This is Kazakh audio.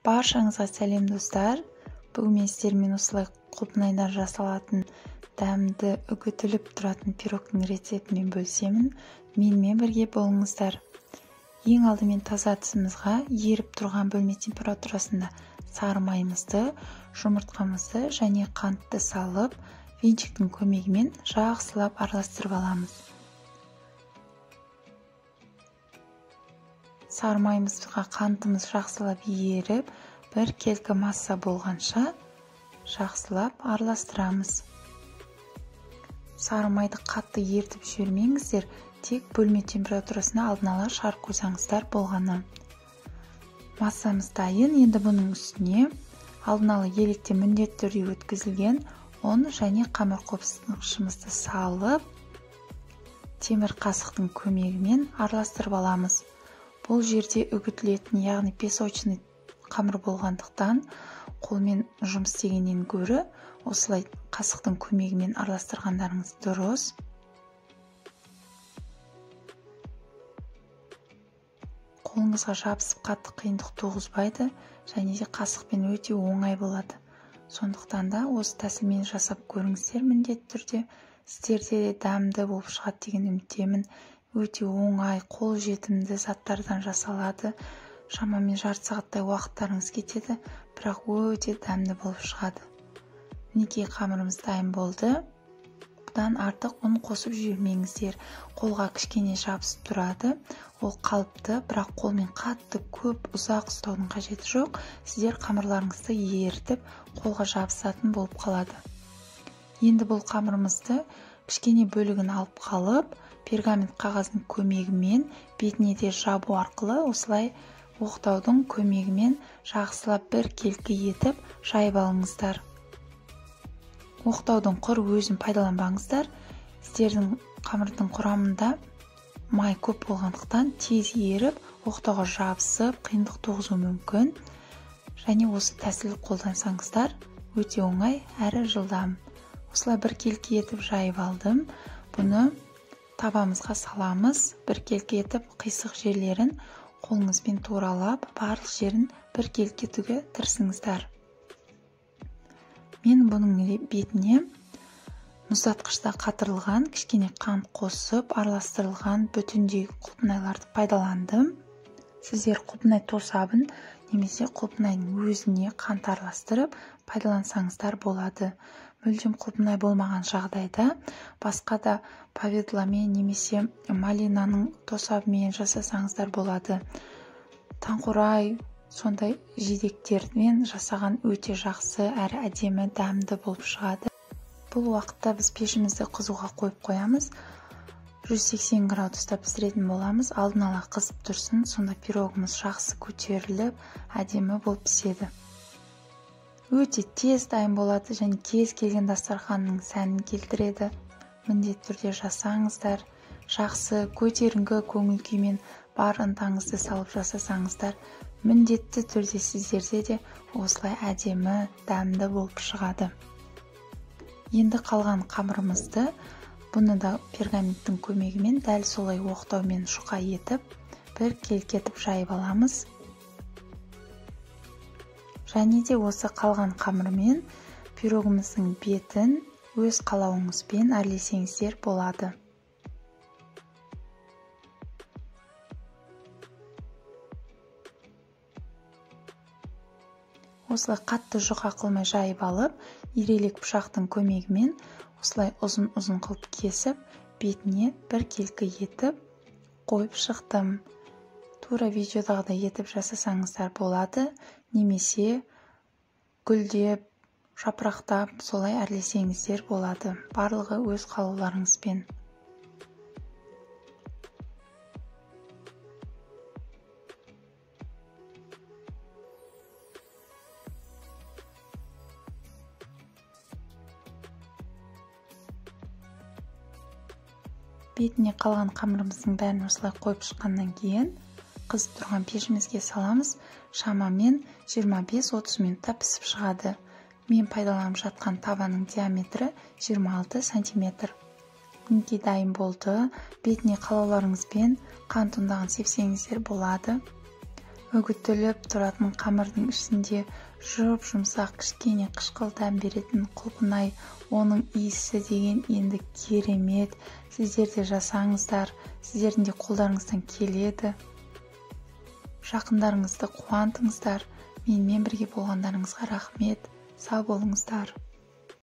Баршаңызға сәлем достар. Бүгін мен сіздермен осылай құлпынайдан жасалатын дәмді үгітіліп тұратын пирогтың рецептімен бөлісемін. Менімен бірге болыңыздар. Ең алдымен таза ыдысымызға еріп тұрған бөлме температурасында сары майымызды, жұмыртқамызды және қантты салып, венчиктің көмегімен жақсылап араластырып аламыз. Сары майымызға қантымыз жақсылап еріп, бір келкі масса болғанша жақсылап араластырамыз. Сары майды қатты ертіп жібермеңіздер, тек бөлме температурасына алдын ала шығарып қойсаңыздар болғаны. Массамыз дайын. Енді бұның үстіне алдын ала електен міндетті түрде өткізілген ұн және қамыр қопсытқышымызды салып, темір қасықтың көмегімен араластырып аламыз. Бұл жерде үгітілетін, яғни песочный қамыр болғандықтан қолмен жұмыс істегеннен гөрі осылай қасықтың көмегімен араластырғандарыңыз дұрыс. Қолыңызға жабысып қатты қиындық туғызбайды және де қасықпен өте оңай болады. Сондықтан да осы тәсілмен жасап көріңіздер, міндетті түрде сіздерде де дәмді болып шығады деген үміттемін. Өте оңай, қол жетімді заттардан жасалады. Шамамен жарты сағаттай уақыттарыңыз кетеді, бірақ өте дәмді болып шығады. Мінекей қамырымыз дайын болды. Бұдан артық ұн қосып жібермеңіздер. Қолға кішкене жабысып тұрады. Ол қалыпты, бірақ қолмен қатты көп ұзақ ұстаудың қажеті жоқ. Сіздер қамырларыңызды ерітіп, қолға жабысатын болып қалады. Енді бұл қамырымызды кішкене бөлігін алып қалып, пергамент қағаздың көмегімен бетіне де жабу арқылы осылай оқтаудың көмегімен жақсылап бір келкі етіп жайып алыңыздар. Оқтаудың құр өзін пайдаланбаңыздар. Сіздердің қамырдың құрамында май көп болғандықтан тез еріп, оқтауға жабысып, қиындық туғызуы мүмкін. Және осы тәсіл қолдансаңыздар өте оңай әрі жылдам. Осылай бір келкі етіп жайып алдым. Бұны табамызға саламыз. Бір келкі етіп қисық жерлерін қолыңызбен туралап, барлық жерін бір келкі етуге тырысыңыздар. Мен бұның бетіне мұздатқышта қатырылған, кішкене қант қосып, араластырылған бүтіндей құлпынайларды пайдаландым. Сіздер құлпынай тосабын немесе құлпынайдың өзіне қант араластырып пайдалансаңыздар болады. Мүлдем құлпынай болмаған жағдайда басқа да повидламен немесе малинаның тосабымен жасасаңыздар болады. Таңқурай сондай жидектермен жасаған өте жақсы әрі әдемі дәмді болып шығады. Бұл уақытта біз пешімізді қызуға қойып қоямыз. 180 градуста пісіретін боламыз. Алдын ала қызып тұрсын, сонда пирогымыз жақсы көтеріліп, әдемі болып піседі. Өте тез дайын болады және кез келген дастарханның сәнін келтіреді. Міндетті түрде жасаңыздар. Жақсы көтеріңкі көңіл күймен бар ынтаңызды салып жасасаңыздар, міндетті түрде сіздерде де осылай әдемі, дәмді болып шығады. Енді қалған қамырымызды бұны да пергаменттің көмегімен дәл солай оқтаумен жұқа етіп, бір келкі етіп жайып аламыз. Және де осы қалған қамырмен пирогымыздың бетін өз қалауыңызбен әрлесеңіздер болады. Осылай қатты жұқа қылмай жайып алып, ирелек пышақтың көмегімен осылай ұзын-ұзын қылып кесіп, бетіне бір келкі етіп қойып шықтым. Тура видеодағыдай етіп жасасаңыздар болады, немесе гүлдеп, жапырақтап солай әрлесеңіздер болады. Барлығы өз қалауларыңызбен. Бетіне қалған қамырымыздың бәрін осылай қойып шыққаннан кейін қызып тұрған пешімізге саламыз. Шамамен 25-30 минутта пісіп шығады. Мен пайдаланып жатқан табаның диаметрі 26 сантиметр. Мінекей дайын болды. Бетіне қалауларыңызбен қант ұндағын сепсеңіздер болады. Үгітіліп тұратын қамырдың ішінде жұп-жұмсақ, кішкене қышқыл дәм беретін құлпынай, оның иісі деген енді керемет. Сіздер де жасаңыздар, сіздердің де қолдарыңыздан келеді. Жақындарыңызды қуантыңыздар. Менімен бірге болғандарыңызға рахмет. Сау болыңыздар.